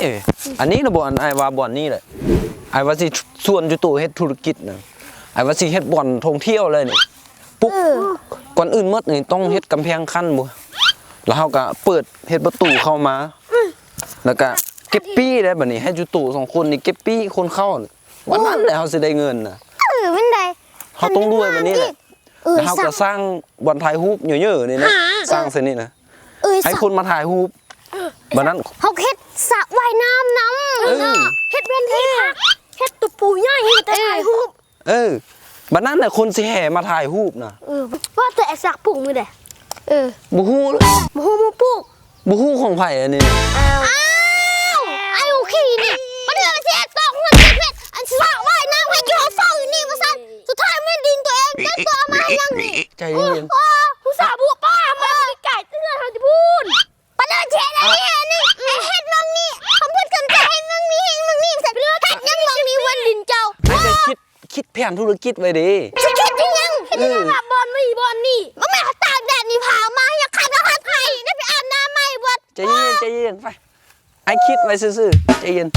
ເອີ ອັນນີ້ນະ ບ່ອນອ້າຍວ່າ ບ່ອນນີ້ແຫຼະ ອ້າຍວ່າຊິຊວນຈຸໂຕເຮັດທຸລະກິດນະ ອ້າຍວ່າຊິເຮັດບ່ອນທ່ອງທ່ຽວເລີຍນີ້ ປຸກ ເອີ ກ່ອນອື່ນໝົດນີ້ຕ້ອງເຮັດກຳແພງກັ້ນບໍ ແລ້ວເຮົາກະເປີດເຮັດປະຕູເຂົ້າມາ ແລ້ວກະເກັບປີ້ໄດ້ ບາດນີ້ໃຫ້ຈຸໂຕສອງຄົນນີ້ເກັບປີ້ຄົນເຂົ້າ ບາດນັ້ນແຫຼະເຮົາຊິໄດ້ເງິນນະ ເອີ ແມ່ນໃດ ເຮົາຕ້ອງລວຍບາດນີ້ແຫຼະ ເອີ ແລ້ວເຮົາກະສ້າງບ່ອນຖ່າຍຮູບເຍີະໆນີ້ນະ ສ້າງໃສ່ນີ້ນະ ເອີ ໃຫ້ຄົນມາຖ່າຍຮູບ ບາດນັ້ນເຮົາເຮັດສະວ່າຍນ້ຳນຳ ເອີ ເນາະ ເຮັດແຜນທີ່ພັກ ເຮັດໂຕປູໃຫຍ່ໃຫ້ໄດ້ຖ່າຍຮູບ ເອີ ບາດນັ້ນນະຄົນຊິແຫ່ມາຖ່າຍຮູບນະ ເອີ ວ່າແຕ່ໄອ້ສັກປູກມື້ໃດ ເອີ ບໍ່ຮູ້ເລີຍ ບໍ່ຮູ້ໝູ່ປູກ ບໍ່ຮູ້ຂອງໃຜອັນນີ້ ອ້າວ ອ້າຍໂອເຄນີ້ ປະເດີຊິເຮັດຕອກຫົວເຈັດເມັດ ອັນສະວ່າຍນ້ຳໃຫ້ກິນເຮົາເຝົ້າຢູ່ນີ້ວ່າຊັ້ນ ສຸດທ້າຍແມ່ນດິນຕົວເອງ ເຈົ້າຕົວເອົາມາໃຫ້ຫຍັງນີ້ ໃຈເຢັນໆ ໂອ້ ອຸດສ່າບຸປ້າມາໄກໆ ເຕືອນເຮົາຈະພຸ້ນ ປະເດີເຮັດອັນນີ້ ອັນນີ້ ໃຫ້ເຮັດໝ່ອງນີ້ ຄຳເພິ່ນກັນຈະເຮັດໝ່ອງນີ້ ເຮັດໝ່ອງນີ້ ເຮັດຫຍັງໝ່ອງນີ້ ວັນດິນເຈົ້າ ໃຫ້ໄປຄິດ ຄິດແຜນທຸລະກິດໄວ້ເດ້ ຊິຄິດຫຍັງ ເຮັດຫຍັງວ່າບ່ອນນີ້ ບ່ອນນີ້ ບໍ່ແມ່ນຕາກແດດນີ້ ພາມາ ຢາກຂັດເອົາຂັດໄຜ ໄດ້ໄປອາບນ້ຳໃໝ່ເບິດ ໃຈເຢັນ ໃຈເຢັນ ໄປ ອ້າຍຄິດໄວ້ຊື່ໆ ໃຈເຢັນ.